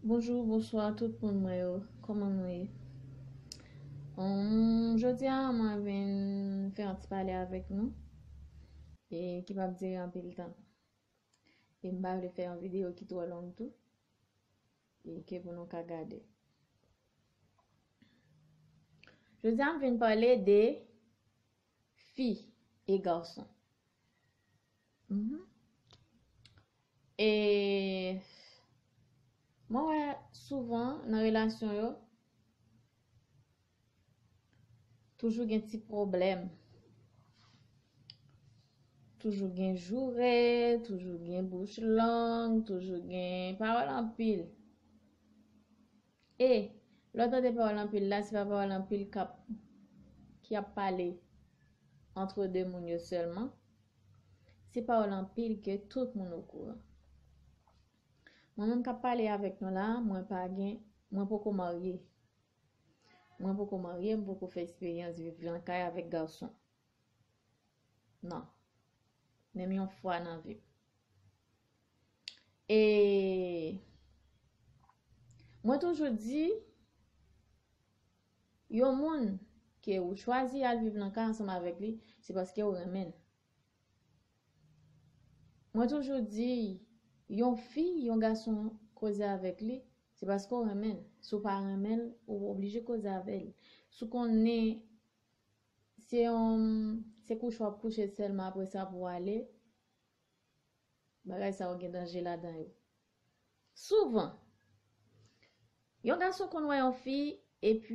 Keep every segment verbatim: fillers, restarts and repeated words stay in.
Bonjou, bonswa tout moun mwen yo. Kòman nou ye? Hum, jodi a, mwen vin fè yon ti pale avèk nou. E ki p ap dire anpil tan. E m pa vle fè yon videyo ki twò long tou. E ke pou nou ka gade. Jodi a, m vin pale de fi e gason. Mhm. E mwen wè souvan nan relasyon yo, toujou gen ti pwoblèm. Toujou gen joure, toujou gen bouch long, toujou gen pawòl anpil. E lè w tande pawòl anpil la, se pa pawòl anpil k ap, ki ap pale antre de moun yo sèlman. Se pawòl anpil ke tout moun okouran. Mwen menm k ap pale avèk nou la, mwen pa gen, mwen poko marye. Mwen poko marye, m poko fè eksperyans viv nan kay avèk gason. Non. Menm yon fwa nan vi m. E mwen toujou di, yon moun ke ou chwazi al viv nan kay ansanm avèk li, se paske ou renmen l. Mwen toujou di, yon fi, yon gason koze avèk li, se paske w renmen l. Si w pa renmen l, ou oblije koze avè l. Si w konnen se yon, se kouche w ap kouche sèlman, apre sa pou w ale, bagay sa yo gen danje ladan yo. Souvan, yon gason konn wè yon fi, epi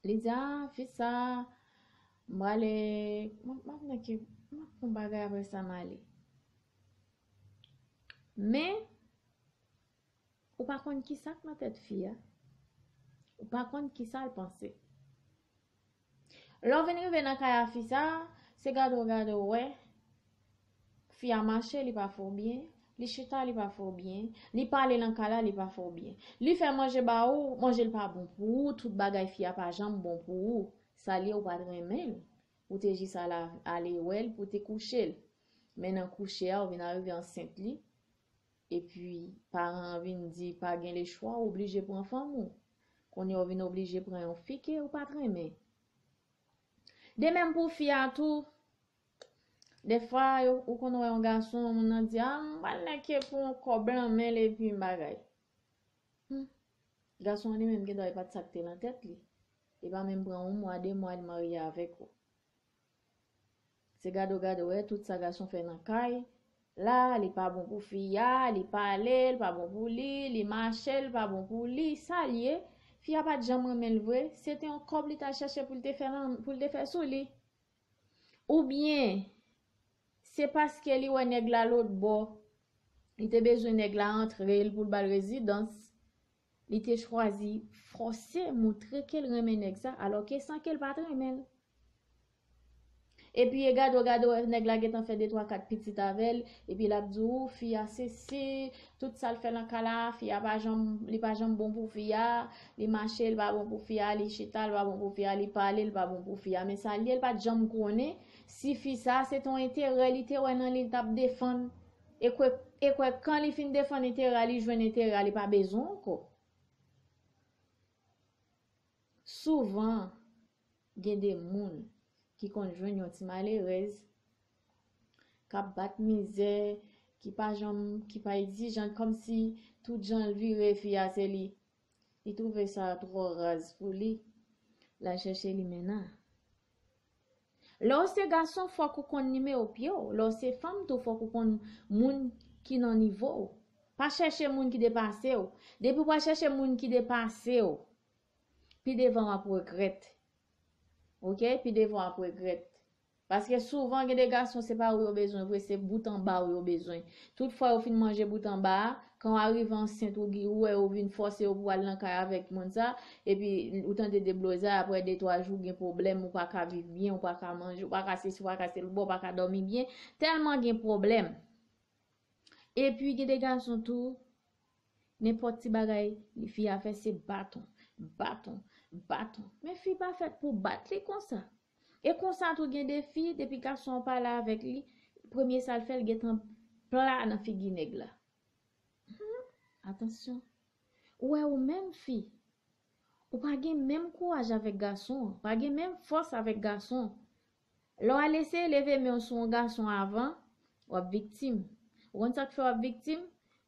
li di, "Ah, fi sa, m prale, m ap, m ap nan ki, m ap fè yon bagay, apre sa m ale." Men, ou pa konn ki sa k nan tèt fi a. Ou pa konn ki sa l panse. Lè w vin rive nan kay a fi sa, se gade w gade w wè, fi a mache, li pa fè w byen, li chita, li pa fè w byen, li pale nan kay la, li pa fè w byen. Li fè manje ba ou, manje l pa bon pou ou, tout bagay fi a pa janm bon pou ou. Sa l ye, ou pa t renmen l. Ou te jis al, ale wè l pou te kouche l. Men nan kouche a, ou vin arive ansent li. Epi, paran an vin di pa gen lechwa, ou oblije pran fanm ou. Kounye a, ou vin oblije pran yon fi ke ou pa t renmen. De menm pou fi a tou, defwa, yo, ou konn wè yon gason, moun nan di, "Ah, m pral nèke pou yon kòb lan men l epi m bagay." Hmm. Gason an li menm gen dwa e pa t sa k te nan tèt li. Li pa menm pran yon mwa, de mwa, li marye avèk ou. Se gade w gade w wè tout sa gason fè nan kay la, li pa bon pou fi a, li pale, li pa bon pou li, li mache, li pa bon pou li. Sa l ye, fi a pa t janm renmen l vre, se te yon kòb li t al chèche pou l te fè nan, pou l te fè sou li. Oubyen, se paske li wè nèg la lòt bò, li te bezwen nèg la antre l pou l ba l rezidans, li te chwazi fòse montre ke l renmen nèg sa, alòke san ke l pa t renmen l. Epi e gade w gade w wè nèg la gentan fè de twa kat pitit avè l, epi l ap di w fi a sesi, tout sa l fè nan kay la, fi a pa janm, li pa janm bon pou fi a, li mache, li pa bon pou fi a, li chita, li pa bon pou fi a, li pale, li pa bon pou fi a. Men sa l ye, li pa t janm konnen si fi sa se te yon enterè li te wè nan li, li t ap defann. E kwè, e kwè kan li fin defann enterè a, li jwenn enterè a, li pa bezwen w ankò. Souvan, gen de moun ki konn jwenn yon ti malerèz k ap bat mizè, ki pa janm, ki pa egzijan, kòmsi tout jan l vire fi a se li. Li twouve sa twò raz pou li. L al chèche limena. Lè w se gason, fòk ou konn nimewo pye w. Lè w se fanm tou, fòk ou konn moun ki nan nivo w. Pa chèche moun ki depase w. Depi w pral chèche moun ki depase w, pi devan w ap regrèt. Oke? Pi devan w ap regrèt. Paske souvan gen de gason, se pa ou yo bezwen vre, se bout anba ou yo bezwen. Tout fwa yo fin manje bout anba a, kan w arive ansent, ou, ou wè yo vin fòse yo pou al nan kay avèk moun sa, epi ou tande deblozay, apre de twa jou gen pwoblèm, ou pa ka viv byen, ou pa ka manje, ou pa ka sesi, ou pa ka sel, ou pa ka dòmi byen, tèlman gen pwoblèm. Epi gen de gason tou, nenpòt ti bagay li fi a fè se baton, baton, baton. Men fi pa fèt pou bat li konsa. E konsa tou gen de fi, depi gason an pale avèk li, premye sa l fè, l gentan pla nan figi nèg la. Hmm. Atansyon. Ou wè, ou menm fi, ou pa gen menm kouraj avèk gason an, pa gen menm fòs avèk gason an. Lè w al eseye leve men w sou yon gason avan, w ap viktim. Ou konn sa k fè w ap viktim?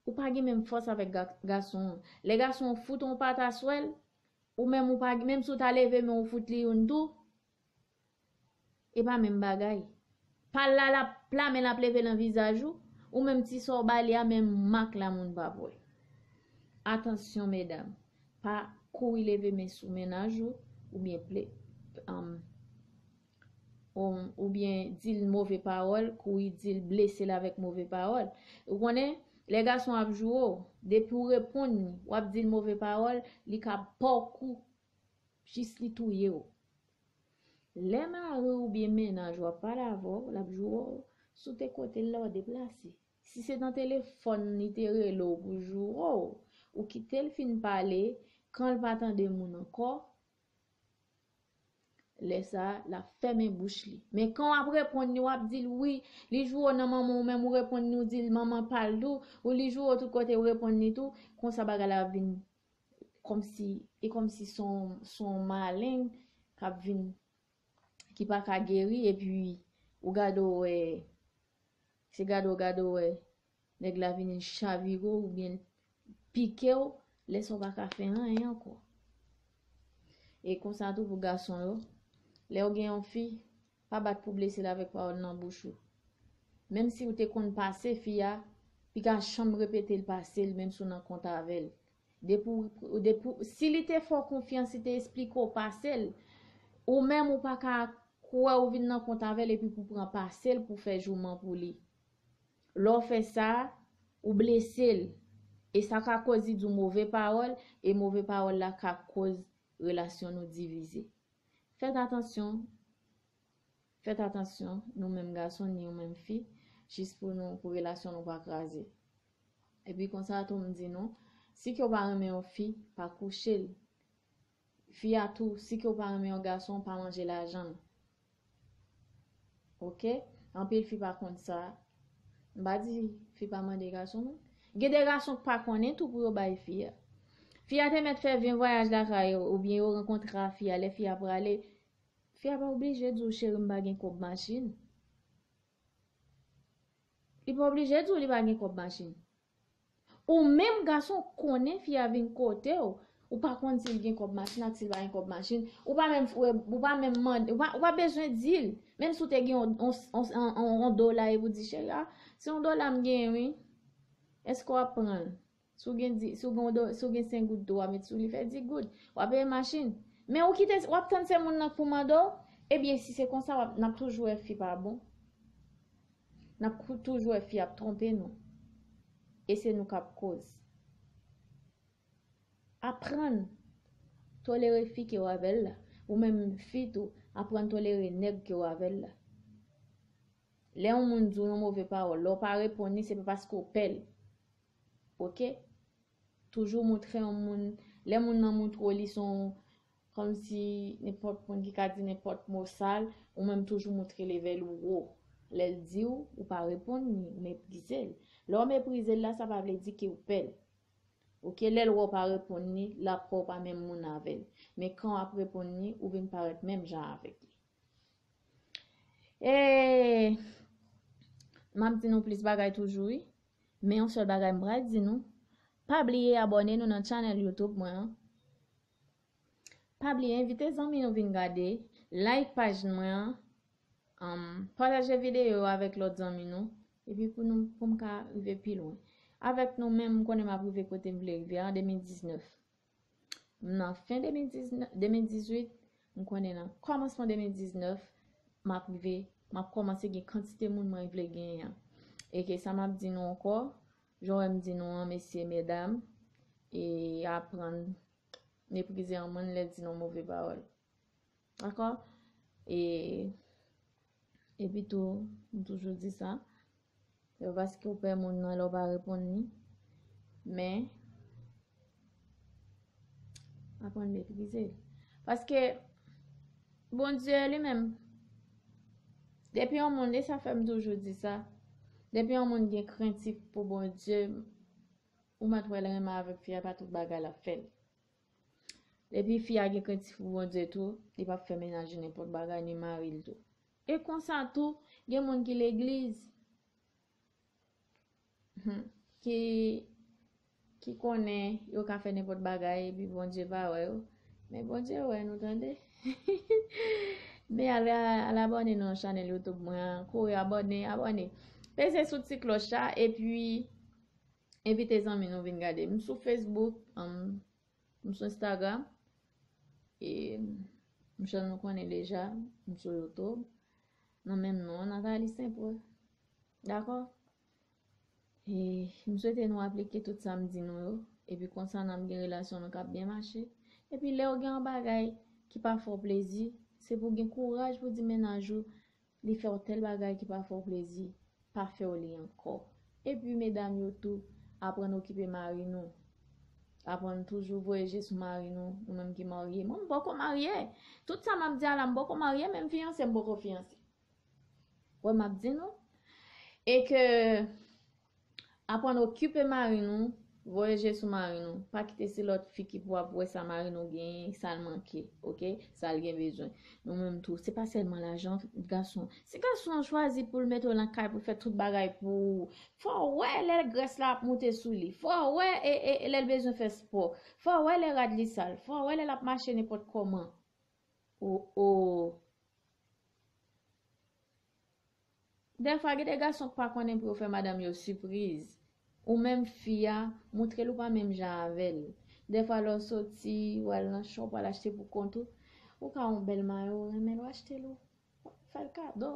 Ou pa gen menm fòs avèk ga-, gason an. Lè gason an fout yon pataswèl, ou menm ou pa, menm si w ta leve men w fout li youn tou, e pa menm bagay. Pa l la, l ap pla, men l ap leve nan vizaj ou, ou menm ti sa w ba li a, menm mak la moun p ap wè. Atansyon, medam, pa kouri leve men sou mennaj ou, oubyen ple, um, ou, oubyen di l move pawòl, kouri di l blese l avèk move pawòl. Ou konnen, lè gason ap joure w, depi w reponn li, w ap di l move pawòl, li ka ba w kou jis li touye w. Lè mari w oubyen mennaj ou ap pale avè w, l ap joure w, si w te kote l la, w deplase. Si se nan telefòn li te rele w pou joure w, ou kite l fin pale, kan l pa tande moun ankò, lè sa a, l ap fèmen bouch li. Men kan w ap reponn li, w ap di l wi, li joure w nan manman w, menm ou reponn li, ou di l manman pa l tou, ou li joure w tout kote, ou reponn li tou, konsa bagay la ap vin kòmsi, e kòmsi se yon, se yon maleng k ap vin, ki pa ka geri, epi ou gade w wè, se gade w gade w wè, nèg la vin chavire w oubyen pike w, lè sa w pa ka fè anyen ankò. E konsa tou pou gason yo, lè w gen yon fi, pa bat pou blese l avèk pawòl nan bouch ou. Menm si w te konn pase fi a, piga janm repete l pase l, menm si w nan kont avè l. Depi w, depi w, si li te fè w konfyans, li te esplike w pase l, ou menm ou pa ka kwè ou vin nan kont avè l epi pou pran pase l pou fè jouman pou li. Lè w fè sa, ou blese l. E sa ka koz li di w move pawòl, e move pawòl la ka koz relasyon nou divize. Fèt atansyon, fèt atansyon, nou menm gason, ni nou menm fi, jis pou nou, pou relasyon nou pa kraze. Epi konsa tou m di nou, si ke w pa renmen yon fi, pa kouche l. Fi a tou, si ke w pa renmen yon gason, pa manje lajan l. Oke? Anpil fi pa konn sa. M pa di fi pa mande gason, non. Gen de gason k pa konnen tou pou yo bay fi a. Fi a te mèt fè ven vwayaj lakay yo, oubyen yo rankontre a fi a, lè fi a prale, fi a pa oblije di w, cheri, m pa gen kòb machin. Li pa oblije di w li pa gen kòb machin. Ou menm gason konnen fi a vin kote w, ou pa konn si l gen kòb machin ak si l pa gen kòb machin. Ou pa menm, ou pa menm mande, ou pa, ou pa bezwen di l. Menm si w te gen yon, yon, yon, yon, yon dola epi w di, cheri, a, se yon dola m genyen, wi. Èske w ap pran l? Si w gen di, si w gen do, si w gen senk goud tou, w a met sou li, fè dis goud. W a peye machin. Men ou kite, w ap tann se moun nan k pou mande w, ebyen, si se konsa, w ap, n ap toujou wè fi pa bon. N ap kou-, toujou wè fi ap twonpe nou. E se nou k ap koz. Aprann tolere fi ke w avè l la. Ou menm fi tou, aprann tolere nèg ke w avè l la. Lè yon moun di w yon move pawòl, lè w pa reponn li, se pa paske w pè l. Oke? Toujou montre yon moun, lè moun nan montre w li se yon, kòmsi nenpòt moun ki ka di nenpòt mo sal, ou menm toujou montre level ou wo. Lè l di w, ou pa reponn li, ou meprize l. Lè w meprize l la, sa pa vle di ke w pè l. Oke, lè l wè w pa reponn li, l ap wè w pa menm moun avè l. Men kan w ap reponn li, ou vin parèt menm jan avèk li. E m ap di nou plis bagay toujou, wi. Men yon sèl bagay m pral di nou, pa bliye abòne nou nan channel YouTube mwen an. Pa bliye envite zanmi nou vin gade, like paj mwen an, um, pataje videyo yo avèk lòt zanmi nou, epi pou nou, pou m ka rive pi lwen. Avèk nou menm, m konnen m ap rive kote m vle rive an de mil diznèf. M nan fen de mil diznèf, de mil dizuit, m konnen nan kòmansman de mil diznèf, m ap rive, m ap kòmanse gen kantite moun mwen vle genyen an. E ke sa m ap di nou ankò, jan w wè m di nou an, mesye, medam, e aprann meprize yon moun lè l di nou move pawòl. Dakò? E, epi tou, m toujou di sa. Se pa paske w pè moun nan lè w pa reponn li. Men, aprann meprize l. Paske Bondye li menm, depi yon moun, e sa fè m toujou di sa, depi yon moun gen krentif pou Bondye, ou mèt wè l renmen avèk fi a, pa tout bagay l ap fè l. Depi fi a gen krentif pou Bondye tou, li p ap fè mennaj li nenpòt bagay, ni mari l tou. E konsa tou, gen moun ki legliz, hmm, ki, ki konnen yo ka fè nenpòt bagay, epi Bondye pa wè yo. Men Bondye wè nou, tande. Men al, al abòne nan chanèl YouTube mwen an, kouri abòne, abòne. Peze sou ti klòch la, epi envite zanmi nou vin gade. M sou Facebook, um, m sou Instagram. E m jan nou konnen deja, m sou YouTube. Nan menm non an, Nathalie Saint-Paul. Dakò? E m swete nou aplike tout sa m di nou yo. Epi konsa n ap gen relasyon nou k ap byen mache. Epi lè w gen yon bagay ki pa fè w plezi, se pou w gen kouraj pou di mennaj ou, li fè w tèl bagay ki pa fè w plezi, pa fè w li ankò. Epi medam yo tou, aprann okipe mari nou. Aprann toujou voye je sou mari nou, nou menm ki marye. Mwen, m poko marye. Tout sa m ap di a la, m poko marye, menm fiyanse, m poko fiyanse. Wè, m ap di nou. E ke aprann okipe mari nou, voye je sou mari nou. Pa kite se lòt fi ki pou ap wè sa mari nou genyen, sa l manke, oke? Sa l gen bezwen. Nou menm tou, se pa sèlman lajan, gason. Si gason an chwazi pou l mete w nan kay, pou l fè tout bagay pou ou, fò w wè lè grès la ap moute sou li. Fò w wè e, e, e lè l bezwen fè spò. Fò w wè lè rad li sal. Fò w wè lè l ap mache nenpòt kòman. O, o. Dèfwa, gen de gason k pa konnen pou yo fè madanm yo sipriz. Ou menm fi a, montre l ou pa menm jan avè l. Dèfwa, lè w soti, w al nan shop, w al achte pou kont ou, ou ka wè yon bèl mayo, ou renmen l, w achte l, ou fè l kado.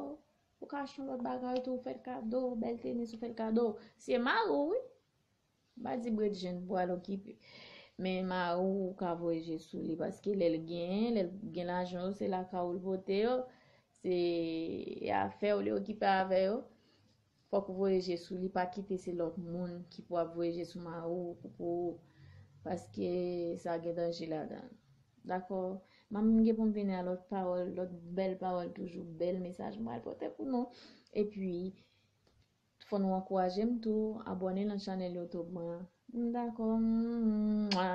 Ou ka achte yon lòt bagay tou, ou fè l kado, bèl tenis, ou fè l kado. Se mari w, wi. M pa di Bredjenn pou al okipe. Men mari w, ou ka voye je sou li, paske lè l genyen, lè l gen lajan yo, se lakay ou l pote yo, se afè w li okipe avè yo. Fòk ou voye je sou li, pa kite se lòt moun ki pou ap voye je sou mari w pou, pou, paske sa gen danje ladan l. Dakò? M gen pou m vini a lòt pawòl, lòt bèl pawòl toujou, bèl mesaj m pral pote pou nou. Epi, fò nou ankouraje m tou, abòne nan chanèl YouTube mwen. Dakò? Mwa.